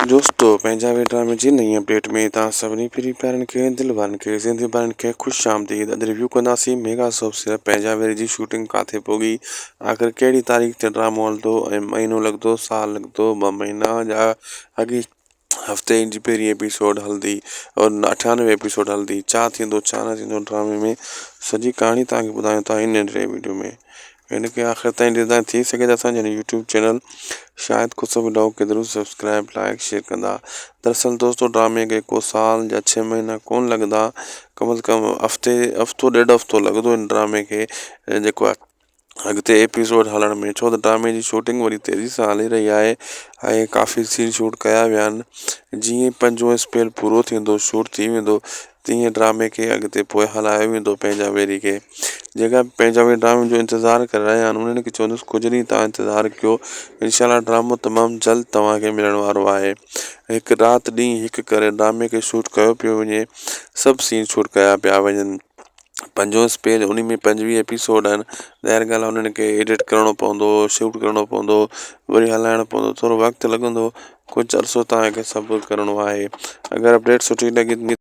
دوستو پنهنجا وي ڊرامي جي نئين اپڊيٽ ۾ توهان سڀني پرين پيارن کي دل وارن کي سنڌي ڀائرن کي خوش آمديد اڄ ريويو ڪنداسين ميگا سوپ سيريل پنهنجا ويري جي شوٽنگ ڪاٿي پوڳي آخر ڪهڙي تاريخ تي ڊرامو هلندو ۽ مهينو لڳندو سال لڳندو ٻه مهينا يا اڳي هفتي جي پهرين ايپيسوڊ هلندي اور 98 ايپيسوڊ هلندي ڇا ٿيندو ڇا نه ٿيندو ڊرامي ۾ سڄي ڪهاڻي توهان کي ٻڌايون ٿا هن ننڍڙي ويڊيو ۾ هن کي آخر تائين ڏسندا ٿي سگهي ته اسان جي يوٽيوب چينل شاهد خسرو ولاگ کي ضرور سبسڪرائب لائڪ شيئر ڪندا دراصل دوستو ڊرامي کي ڪو سال يا ڇهه مهينا ڪون لڳندا ڪم از ڪم هفتي هفتو ڏيڍ هفتو لڳندو هن ڊرامي کي جيڪو آهي اڳتي ايپيسوڊ هلڻ ۾ ڇو ته ڊرامي جي شوٽنگ وڏي تيزي سان هلي رهي آهي ۽ ڪافي سين شوٽ ڪيا ويا آهن جيئن پنجون اسپيل پورو ٿيندو شوٽ ٿي ويندو تيئن ڊرامي کي اڳتي پوء هلايو ويندو پنهنجا ويري کي جيڪا پنهنجا ويري ڊرامي جو انتظار ڪري رهيا آهن انهن کي چوندس ڪجهه ڏينهن توهان انتظار ڪيو انشاء الله ڊرامو تمام جلد توهان کي ملڻ وارو آهي هڪ رات ڏينهن هڪ ڪري ڊرامي کي شوٽ ڪيو پيو وڃي سڀ سين شوٽ ڪيا پيا وڃن پنجون اسپيل انهي ۾ 25 ايپيسوڊ آهن ظاهر ڳالهه آهي انهن کي ايڊٽ ڪرڻو پوندو شوٽ ڪرڻو پوندو وري هلائڻو پوندو ٿورو وقت لڳندو ڪجهه عرصو توهان کي صبر ڪرڻو آهي اگر اپڊيٽ سٺي لڳي.